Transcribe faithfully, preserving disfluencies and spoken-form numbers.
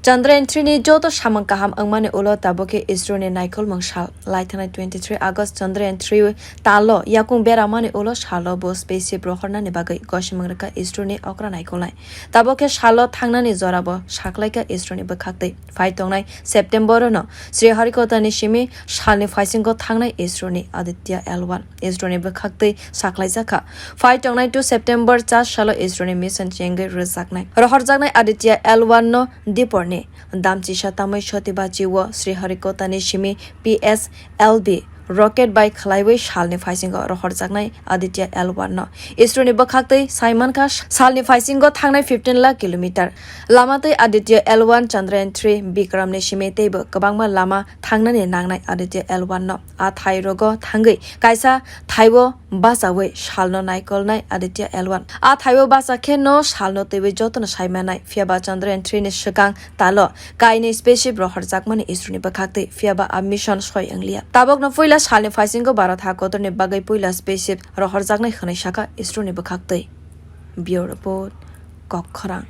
Chandrayaan three ni joto samung kaham wngmani ulo tabuk khe isroni naikolmung sal. Laithanai twenty three August Chandrayaan three talo yakung beramani ulo salo bo spaceship rohornani bagwi gosimung rwkha isroni okra naikolnai. Tabuk khe salo thangnani jorabo saklaikha isroni bwkhaktwi. Phai tongnai September no Sriharikotani simi salni phaisingo thangnai isroni Aditya L one isroni bwkhaktwi saklaijakha. Phai tongnai two September char salo isroni mission chengwi rwjaknai rohorjaknai Aditya L one no Diporni damchisa tamwi Sotibachi o Sriharikotani simi P S L V rocket bai khwlaiwi salni phaisingo rohorjaknai Aditya L one no isroni bwkhaktwi saimankha salni phaisingo thangnai fifteen lakh kilometer lama twi Aditya L one Chandrayaan three Bikram ni simi teibo kwbangma lama thangnani nangnai Aditya L one no. A thai rogo thangwi kaisa thaibo bachawi salno naikolnai Aditya L one. A thaibo bacha khe no salno twiwi jotono saimanai. Phiyaba Chandrayaan three ni swkang talo kainwi spaceship rohorjakmani isroni bwkhaktwi. Phiyaba a mission soi wngliya. Tabukno puila salni phaisingo Bharat ha kotorni bagwi puila spaceship rohorjaknai hwnwi sakha isroni bwkhaktwi. Bureau Report, Kokkhorang.